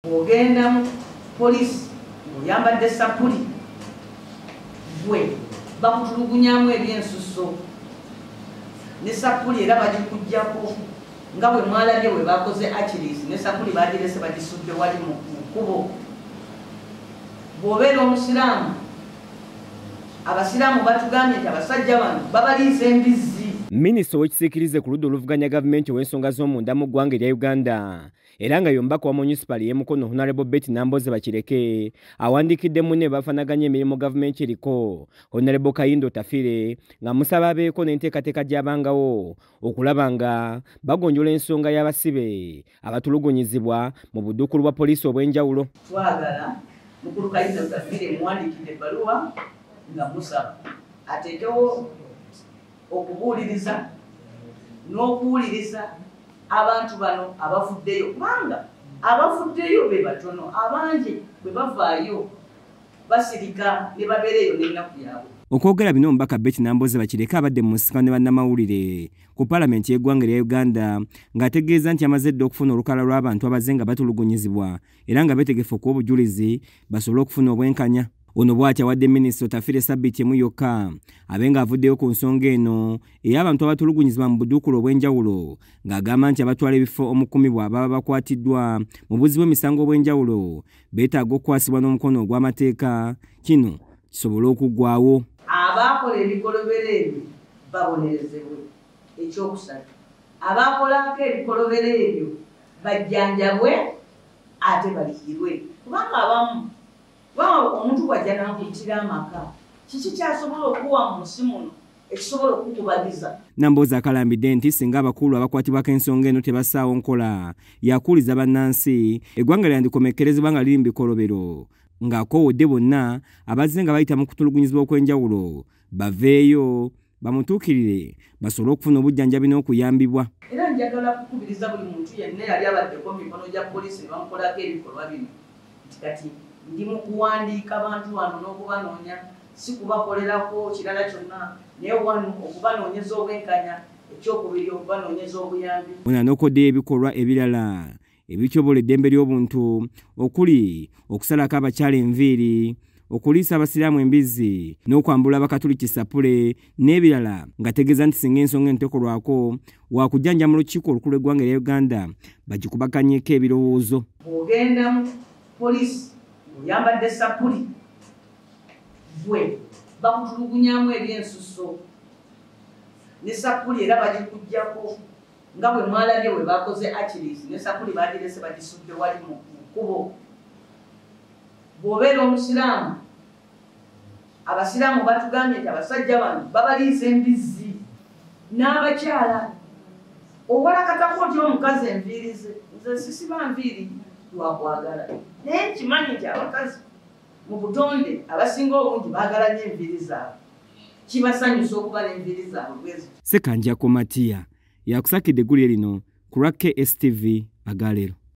Ogenda mu poliisi ng'oyambadde sapuli, gwe bakutulugunyamu ebyensuso ne sapuli era bagikuggyako nga bwe mwalabye bwe bakoze Achilles ne sapuli bagirese bagisudde wali mu kkubo. Bw'obeera omusiraamu, abasiraamu batugambye nti abasajja bano babaliisa embizzi. Minisita ow'ekisiikirize ku ludda oluvuganya gavumenti ow'ensonga z'omunda mu ggwanga erya Uganda era nga y'omubaka wa munisipaali y'e Mukono Honorable Betty Nambooze Bakireke awandiikidde munne bafaanaganya emirimu gavumenti eriko Honorable Kahinda Otafiire ng'amusaba abeeko n'enteekateeka gy'abangawo okulaba nga bagonjola ensonga y'abasibe abatulugunyizibwa mu budduukulu bwa poliisi obw'enjawulo. Twagala mukulu Kahinda Otafiire muwandiikidde ebbaluwa nga musaba ateekewo okubuuliriza n'okuwuliriza abantu bano abavuddeyo, kubanga abavuddeyo be batono, abangi bwe bavaayo basirika ne babeereyo n'ennaku yaabwe. Okwogera bino omubaka Betty Nambooze Bakireke abadde mu nsisinkano ne bannamawulire ku paalamenti y'eggwanga erya Uganda ng'ategeeza nti amaze dda okufuna olukalala lw'abantu abazze nga batulugunyizibwa era nga beetegefu okuwa obujulizi basobole okufuna obwenkanya. Ono bw'atyo awadde minisita Otafiire sabbiiti emu yokka abe ng'avuddeyo ku nsonga eno ey'abantu abatulugunyizibwa mu budduukulu obw'enjawulo ng'agamba nti abatwala ebifo omukumibwa ababa bakwatiddwa mu buzzi bw'emisango obw'enjawulo beetaaga okukwasibwa n'omukono ogw'amateeka kino kisobole okuggwaawo. Abaakola ebikolobero ebyo babonerezebwe. Ekyokusatu, abaakolako ebikolobero ebyo bajjanjabwe ate baliyirwe, kubanga abamu omuntu bw'ajja n'akuyitira amaka kiki kyasobola okuwa mu nsi muno ekisobola okukubagiza. Nambooze akalambidde nti singa abakulu abakwatibwako ensonga eno tebassaawo nkola yakuuliza bannansi, eggwanga lyandikomekkerezebwa nga liri mu bikolobero ng'akoowodde bonna abazze nga bayita mu kutulugunyizibwa okw'enjawulo baveeyo bamutuukirire basobole okufuna obujjanjabi n'okuyambibwa. Era njagala kukubiriza buli muntu yenna eyali abaddeko mu mikono gya poliisi ne bamukolako ebikolwa bino nti kati ndi mu kuwandiika bantu wano n'okubanoonya, si kubakolerako kirala kyonna, naye wano okubanoonyeza obwenkanya, ekyokubiri okubanoonyeza obuyambi. Ono anokoddeyo ebikolwa ebirala ebityobola eddembe ly'obuntu okuli okusalako abakyala enviiri, okuliisa abasiraamu embizzi n'okwambula abakatuliki sapule n'ebirala, ng'ategeeza nti singa ensonga eno tekolwako waakujjanja mu lukiiko olukulu lw'eggwanga erya Uganda bagikubaganyeko ebirowoozo. Bw'ogenda mu poliisi ng'oyambadde sapuli, gwe bakutulugunyamu ebyensuso ne sapuli era bagikuggyako nga bwe mwalabye bwe bakoze Achilles ne sapuli bagirese bagisudde wali mu kkubo. Bw'obeera omusiraamu, abasiraamu batugambye nti abasajja bano babaliisa embizzi n'abakyala. Owalakatako otya omukazi enviiri ze? Nze sisiba nviiri lwakwagala, naye nkimanyi nti abakazi mu butonde abasinga obungi baagala nnyo enviiri zaabwe, kibasanyusa okuba n'enviiri zaabwe bwezi. Ssekanjako Matiya yakusakidde eggulire lino ku lwa KSTV agaleero.